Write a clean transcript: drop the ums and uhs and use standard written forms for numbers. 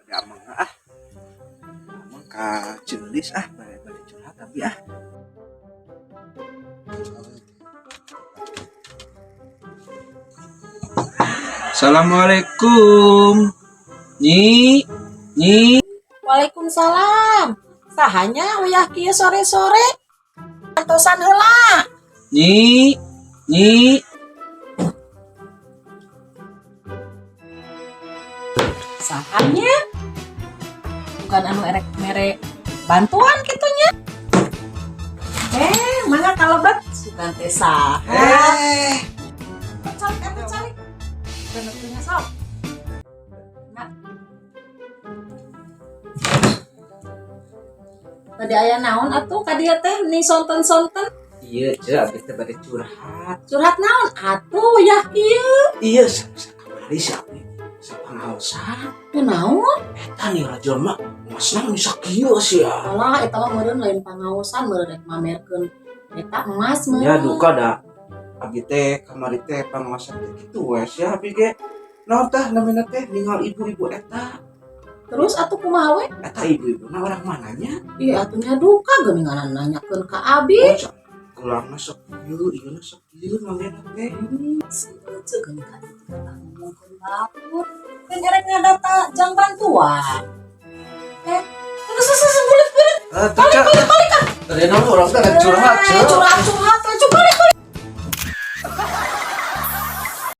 Ya ameng ah. Ameng ka Ceulis ah, bade curhat tapi ah. Assalamualaikum. Nyi, Nyi. Waalaikumsalam. Saha nya uyah kieu sore-sore? Antosan heula. Nyi, Nyi. Saha nya? Bukan anu erek mere bantuan kitu nya. Eh, mangga kalebet sugan teh saha? Eh, Calik atuh calik. Bener sok. Nah. Tadi aya naon atuh ka dieu teh nih sonten-sonten? Iya, Ceu, abdi teh bade curhat. Curhat naon atuh ya kieu? Iya, sakamari si abdi sapangaosan. Ku naon? Eta nih jelema emasna meni sakieu sia. Alah, eta mah meureun lain pangaosan, meureun rek mamerkeun eta emas meureun. Ya duka da. Abdi teh kamari teh pangaosan teh kitu we sia abdi ge. Naon tah namina teh ningal ibu-ibu eta. Terus atuh kumaha we? Eta ibu-ibuna orang mananya? Iya atuh nya duka geuningan nanyakeun ka abi. Oh, gelangna sakieu, ieu na sakieu namina teh. Si Ece geuning ka ditu teh ngomongkeun batur. Kan erek ngadata jang bantuan. Eh, terus terus terus bulit bulit. Eh, teh, Ceu. Balik balik ah. Tadi nama orang teh rek curhat, Eh, Ceu. curhat curhat.